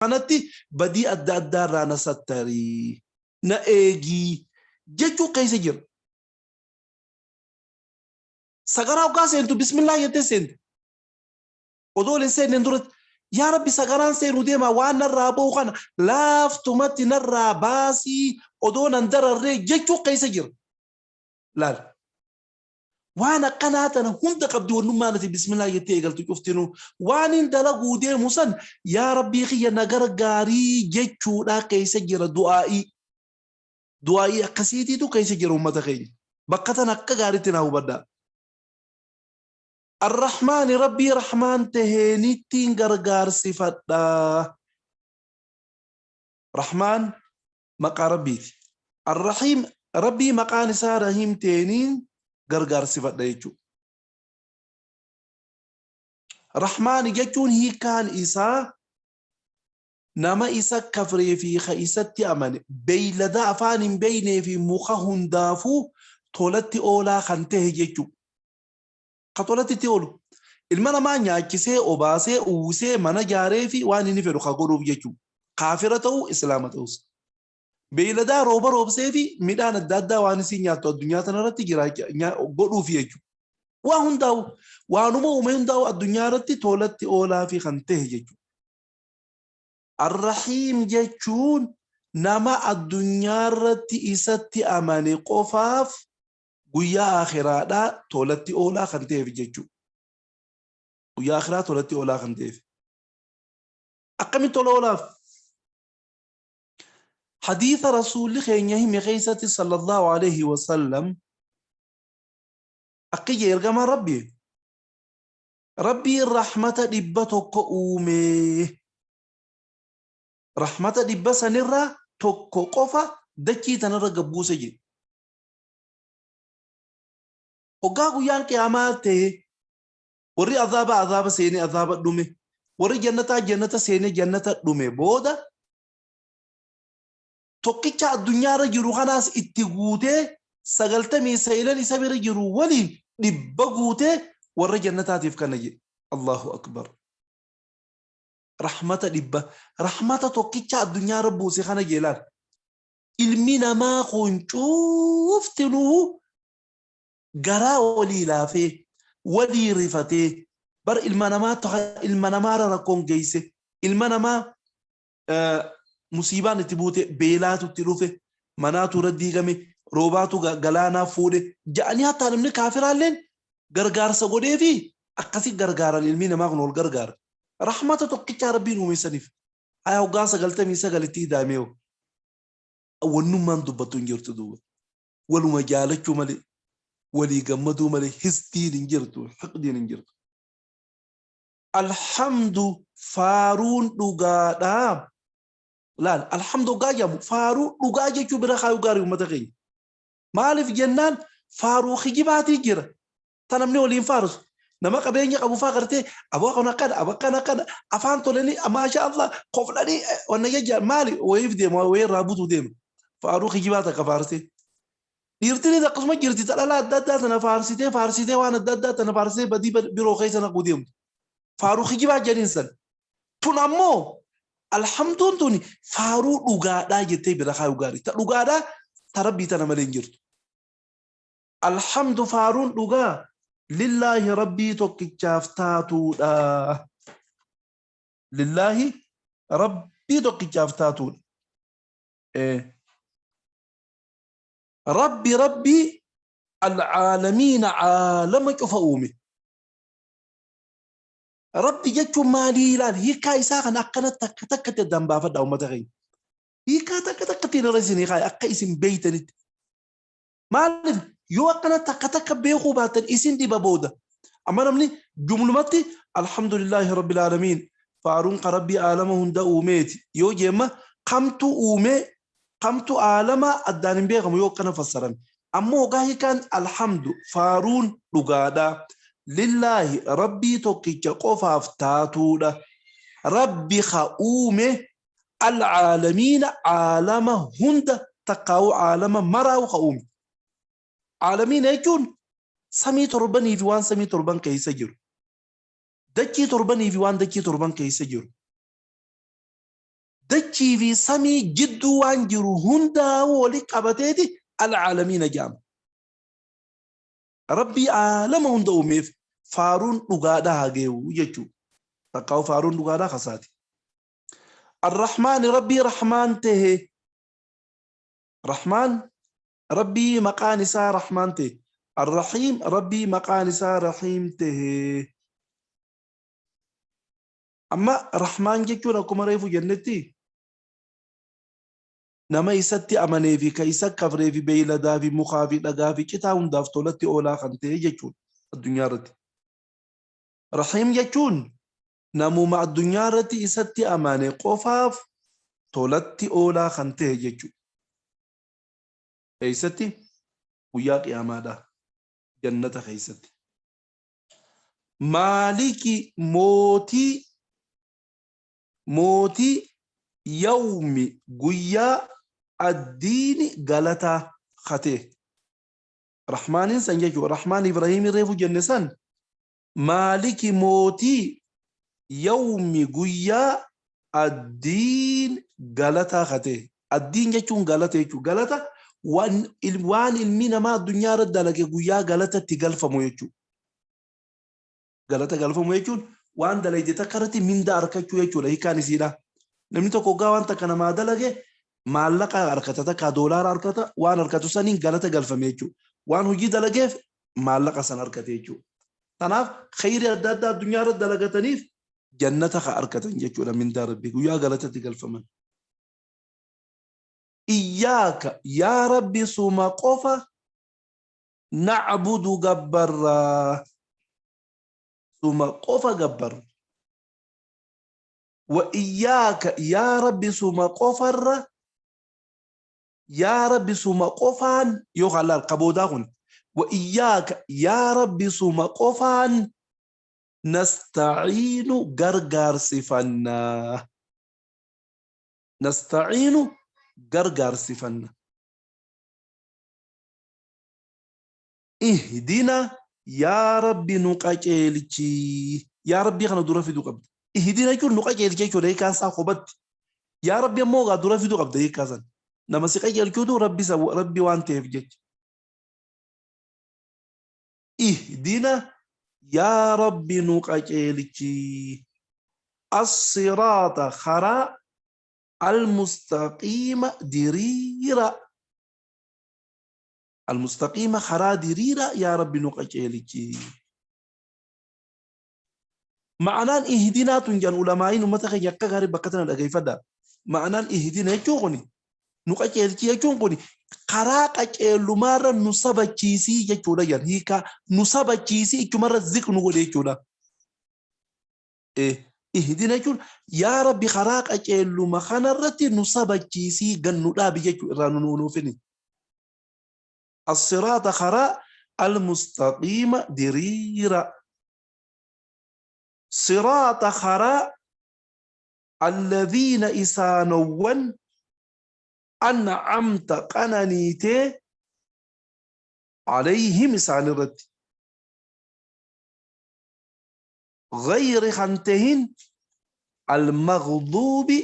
Kanatti badii adda addaa irraa na sattari, na eegi jechuu keessa jira. Sagaraa hoggaa seentu bismillaa jettee seente. Odoo waliin seenneen duratti yaa Rabbi, sagaraan seenuu deema, waan narraa ba'u kana laaftumatti narraa baasii, odoo nan dararree jechuu keessa jira. Laal. Waan akkanaa tana hunda qabdi wannummaan ati bismillaa jettee eegaltu cuftinuu. Waan hin dalaguu deemu san yaa Rabbii kiyya na gargaarii jechuudhaa keessa jira du'aa'ii. Du'aa'ii akkasiitiitu keessa jira uummata keenya. Bakka tana akka gaariitti naa hubadhaa. Arrahmaani, Rabbii Rahmaan taheenittiin gargaarsifadha. Rahmaan maqaa Rabbiiti. Arrahiim, Rabbii maqaan isaa Rahiim ta'eeniin gargaarsifadha jechuudha. Rahmaani jechuun hiikaan isaa nama isa kafree fi ka isatti amane, beeylada afaan hin beeynee fi muka hundaafuu tolatti oolaa kan ta'e jechuudha. Ka tolatti itti oolu. Ilma namaa nyaachisee, obaasee, uwwisee, mana jaaree fi waan inni fedhu ka godhuuf jechuudha. Kaafira ta'uu, Islaama ta'us. Beeyladaa rooba roobsee fi midhaan adda addaa waan isiin nyaattu addunyaa tanarratti godhuuf jechuudha. Waa hundaa'u, waanuma uume hundaa'u addunyaa irratti tolatti oolaa fi kan ta'e jechuudha. Arrahiim jechuun nama addunyaa irratti isatti amane qofaaf guyyaa aakhiraadhaa tolatti oolaa kan ta'eef jechuudha. Guyyaa aakhiraa tolatti oolaa kan ta'eef. Akkamitti tola oolaaf? Hadiisa Rasuulli keenya hime keessatti sallallahu alaihi wasallam akka jee ergamaan Rabbii, Rabbiin rahmata 100 uume, rahmata 100 sanirraa tokko qofa dachii tanarra gabbuuse jee. Hoggaa guyyaan qiyaamaa ta'e, warri azaaba azaaba seenee azaaba dhume, warri jannataa jannata seenee jannata dhume booda, tokkicha addunyaarra jiru kanaas itti guutee, 99 isa bira jiru waliin 100 guutee warra jannataatiif kana jedhe. Allahu akbar. Rahmata 100, rahmata tokkicha addunyaarra buuse kana jeelaan. Ilmi namaa kun cuuftinuu garaa walii laafee, walii rifatee, bar ilma namaa ilma namaarra rakkoon geesse, ilma namaa musiibaan itti buute, beelaatu itti dhufe, manaatu irra diigame, roobaatu galaanaa fuudhe ja'anii, hattaa namni kaafiraalleen gargaarsa godhee fi akkasi gargaaran. Ilmi namaa kun wal gargaara. Rahmata tokkichaa Rabbiin uume saniif haya hoggaa 99 itti idaamee hoo wannummaan dubbattu hin jirtu duuba. Waluma jaalachuu malee, walii gammaduu malee, hisdiin hin jirtu, hiqdiin hin jirtu. Alhamdu, faaruun dhugaadha. Laal, alhamdu hoggaa jedhamu faaruu dhugaa jechuu bira kaayuu gaarii uummata keenya. Maaliif jennaan, faaruu kijibaatii jira. Ta namni waliin faarsu. Nama qabeenya qabu faa gartee aboo kun akkana, aboo akkana akkana, afaan tolanii, maasha Allah, koflanii wanna jecha maali wayiif deema, wayii irraa butuu deema. Faaruu kijibaa takka faarsee. Dhiirtinis akkasuma jirti, ta dhalaa adda addaa tana faarsitee faarsitee, waan adda addaa tana faarsitee badii biroo keessa naquu deemtu. Faaruu kijibaa jedhaniin san. Tun ammoo alhamduun tuni faaruu dhugaadhaa jettee bira kaayuu gaarii. Ta dhugaadhaa ta Rabbii tana malee hin jirtu. Alhamdu, faaruun dhugaa, lillaahi, Rabbii tokkichaaf taatuudha. Lillaahi, Rabbii tokkichaaf taatuudha. Rabbi, Rabbii alcaalamiina, caalama cufa uume. Rabbi jechuun maalii? Ilaal, hiikaa isaa kana akkana takka takkatti addaan baafadha uummata keenya. Hiikaa takka takkatti irra isinii kaaya akka isin beeytanitti. Maaliif yoo akkana takka takka beekuu baattan isin dhiba booda. Amma namni jumlumatti alhamdulillaahi rabbil aalamiin, faaruun ka Rabbii aalama hunda uumeeti yoo jeemma, kamtu uumee, kamtu aalama addaan hin beekamu yoo akkana fassarame. Ammoo hoggaa hiikaan alhamdu, faaruun dhugaadha, lillaahi, Rabbii tokkicha qofaaf taatuudha. Rabbi ka uume alcaalamiina, caalama hunda takkaa'uu caalama maraa'u ka uume. Caalamiina jechuun samii torbanii fi waan samii torban keessa jiru. Dachii torbanii fi waan dachii torban keessa jiru. Dachii fi samii jidduu waan jiru hundaa'uu wali qabateeti alcaalamiina jedhama. Rabbii aalama hunda uumeef faaruun dhugaadhaa haa geewu jechuu. Takkaa'u faaruun dhugaadhaa kasaati. Arrahmaani Rabbii Rahmaan tehe. Rahmaan Rabbii maqaan isaa Rahmaan tehe. Arrahiim Rabbii maqaan isaa Rahiim tehe. Amma Rahmaan jechuun akkuma reefu jennetti nama isatti amanee fi ka isa kafree fi beeyladaa fi mukaa fi dhagaa fi citaa hundaaf tolatti oolaa kan ta'e jechuudha addunyaa irratti. Rahiim jechuun namuma addunyaa irratti isatti amane qofaaf tolatti oolaa kan ta'e jechuudha. Eessatti? Guyyaa qiyaamaadha. Jannata keessatti. Maaliki mootii mootii yawmi guyyaa addiini galataa katee. Rahmaaniin san jechuudha. Rahmaan Ibrahiimii reefu jenne san maaliki mootii yawmi guyyaa addiin galataa katee. Addiin jechuun galata jechuudha. Galata waan ilmi namaa addunyaa irra dalage guyyaa galata itti galfamu jechuudha. Galata galfamu jechuun waan dalayde takka irratti mindaa argachuu jechuudha hiikkaan isiidha. Namni tokko hoggaa waan takka namaa dalage maallaqa argata takka doolaara argata waan argatu saniin galata galfame jechuudha. Waan hojii dalageef maallaqa san argate jechuudha. Kanaaf kheyrii adda addaa addunyaa irra dalagataniif jannata ka argatan jechuudha mindaa rabbii guyyaa galatatti galfaman. Iyyaaka yaa rabbi suma qofa na'budu gabbarra suma qofa gabbarra. Wa iyyaaka yaa rabbi suma qofarra yaa rabbi suma qofaan yookaan laal kaboodaa kun wa iyyaaka yaa rabbi suma qofaan nasta'iinu gargaarsifanna. Nasta'iinu gargaarsifanna. Ihdina yaa rabbi nu qaceelchi. Yaa rabbii kana dura fiduu qabda. Ihdina jechuun nu qaceelchi jechuudha hiikaan isaa kophatti. Yaa rabbi ammoo egaa dura fiduu qabda hiikaa san. Nama si qaceelchuutu rabbi rabbi waan ta'eef jecha. Ihdina yaa rabbi nu qaceelchi. As-siraata karaa al-mustaqiima diriira. Al-mustaqiima karaa diriiraa yaa rabbi nu qaceelichi. Ma'anaan ihdinaa tun jedhan ulamaa'iin ummata keenya akka gaarii bakka tana dhageeffadha. Ma'anaan ihdina jechuun kuni nu qaceelchi jechuun kuni karaa qaceellumaarra nu sabachiisii jechuudha jedhan hiikaa nu sabachiisii ichumarra ziq nu godhe jechuudha. Ihdina jechuun yaa rabbi karaa qaceelluma kanarratti nu sabachiisii gan nu dhaabi jechuu irraa nu nuufini. As-siraata karaa al-mustaqiima diriira. Siraaxa karaa alladhiina isaanowwan an'amta qananiitee alayhim isaan irratti. Ghayri kan tahin al-maghduubi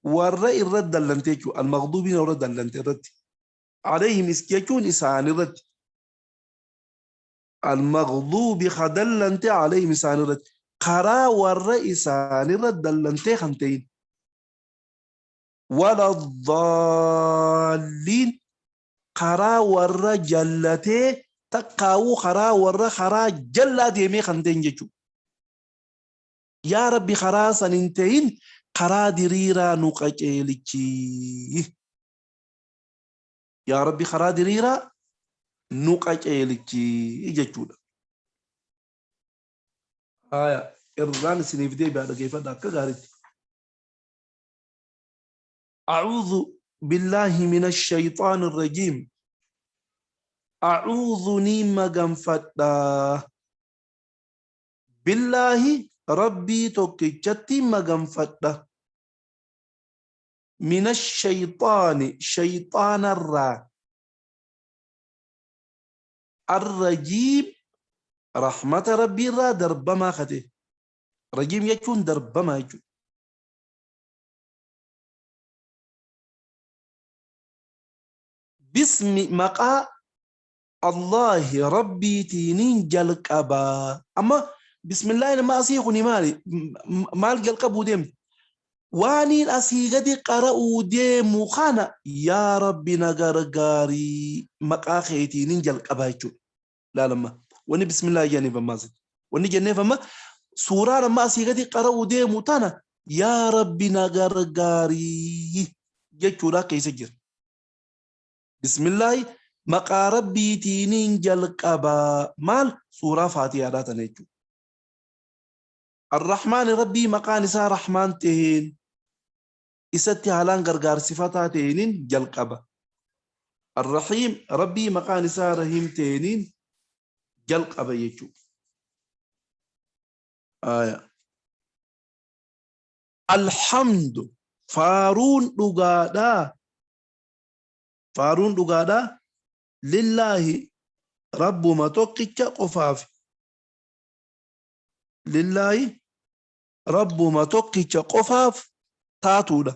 warra irra dallante jechuudha. Al-maghduubiin warra dallante irratti. Alayhim jechuun isaan irratti. Al-maghduubi ka dallante alayhim isaan irratti. Karaa warra isaan irra dallantee kan ta'in. Wala daalliin karaa warra jallatee takkaawuu karaa warra karaa jallaa deemee kan ta'in jechuudha. Yaa Rabbi karaa san hin ta'in karaa diriiraa nu qaceelichi. Yaa Rabbi karaa diriiraa nu qaceelichi jechuudha. Haya irraan isiniif deebi'a dhageeffadha akka gaariitti. A'uudhu billaahi mina shayxaani rajiim. A'uudhu ni maganfadha. Billaahi Rabbii tokkichatti maganfadha. Mina shayxaani shayxaanarraa. Arrajiim rahmata Rabbiirraa darbamaa kate. Rajiim jechuun darbamaa jechuudha. Bismi maqaa Allaahi Rabbiitiiniin jalqaba. Amma bismillaahi nama asii kuni maali? Maal jalqabuu deemti? Waaniin asii gadi qara'uu deemu kana yaa Rabbi na gargaarii maqaa keetiiniin jalqaba jechuudha. Laalamma. Wanni bismillaahi jedhaniif ammaa asitti. Wanni jenneef amma suuraan amma asii gadi qara'uu deemu tana yaa Rabbi na gargaarii jechuudha keessa jira. Bismillaahi maqaa Rabbiitiiniin jalqaba. Maal? Suuraa Faatihaadhaa tana jechuudha. Arrahmaani Rabbii maqaan isaa Rahmaan taheen isatti haalaan gargaarsifataa ta'eeniin jalqaba. Arrahiim Rabbii maqaan isaa Rahiim ta'eeniin jalqaba jechuudha. Aaya. Alhamdu faaruun dhugaadhaa Faaruun dhugaadhaa lillaahi Rabbuma tokkicha qofaaf. Lillaahi Rabbuma tokkicha qofaaf taatuudha.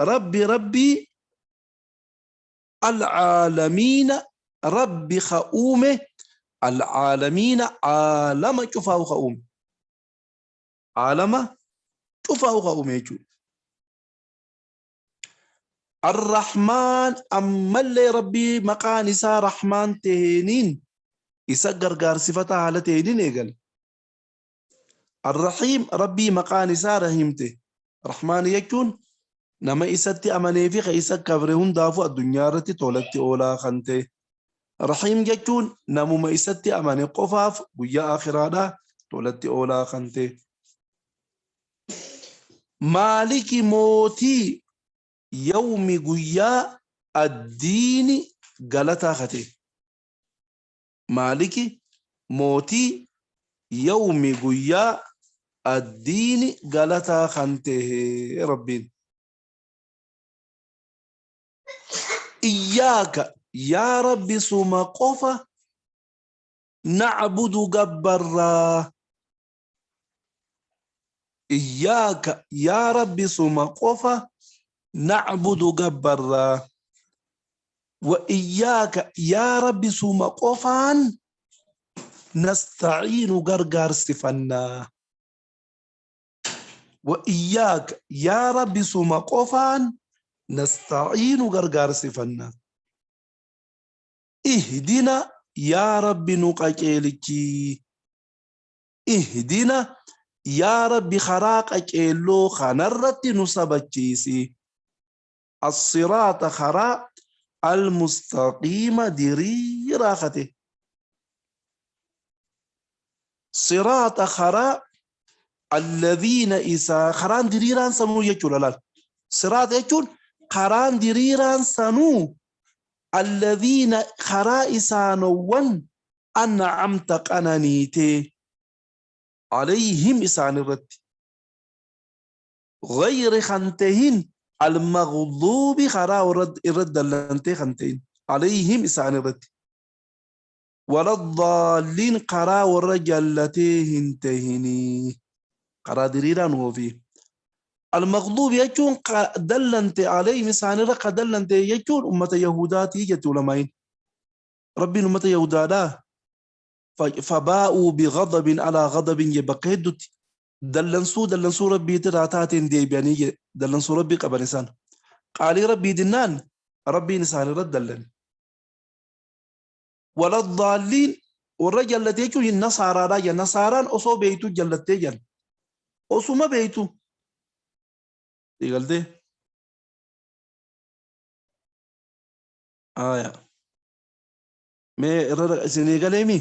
Rabbi Rabbii alcaalamiina Rabbi ka uume alcaalamiina caalama cufaahu ka uume. Caalama cufaahu ka uume jechuudha. Arrahmaan ammallee Rabbii maqaan isaa Rahmaan taheeniin isa gargaarsifataa haala taheeniin eegale. Arrahiim Rabbii maqaan isaa Rahiim ta'e. Rahmaan jechuun nama isatti amanee fi ka isa kabre hundaafuu addunyaa irratti tolatti oolaa kan ta'e. Rahiim jechuun namuma isatti amane qofaaf guyyaa aakhiraadhaa tolatti oolaa kan ta'e. Maaliki mootii yawmi guyyaa addiini galataa ka ta'e. Maaliki mootii yawmi guyyaa addiini galataa kan ta'e Rabbiin. Iyyaaka yaa Rabbi suma qofa na'budu gabbarraa. Iyyaaka yaa Rabbi suma qofa na'budu gabbarra. Wa iyyaaka yaa Rabbi suma qofaan nasta'iinu gargaarsifanna. Wa iyyaaka yaa Rabbi suma qofaan nasta'iinu gargaarsifanna. Ihdina yaa Rabbi nu qaceelichi. Ihdina yaa Rabbi karaa qaceelloo kanarratti nu sabachiisi. As-siraaxa karaa al-mustaqiima diriiraa kate. Siraaxa karaa alladhiina isaa karaan diriiraan sanuu jechuudha laal. Siraaxa jechuun karaan diriiraan sanuu alladhiina karaa isaanowwan an'amta qananiitee alayhim isaan irratti ghayri kan tahin almaghduubi karaa irra dallantee kan tahin alayhim isaan irratti waladdaalliin karaa warra jallatee hin tahinii karaa diriiraa nu oofii almaghduubi jechuun ka dallante alayhim isaan irra ka dallante jechuun ummata yahudaatii jette ulamaa'iin Rabbiin ummata Yahudaadhaa fabaa'uu bighadabin alaa ghadabin jedhe bakka hedduutti dallansuu dallansuu Rabbiitirraa taateen deebi'anii jedhe dallansuu Rabbii qaban isaan. Qaalii Rabbii dinnaan Rabbiin isaan irra dallane. Waladdaalliin warra jallate jechuun nasaaraadhaa jedhan nasaaraan osoo beektuu jallattee jedhan osuma beektu. Galtee? Aya. Mee irra isinii galeemi?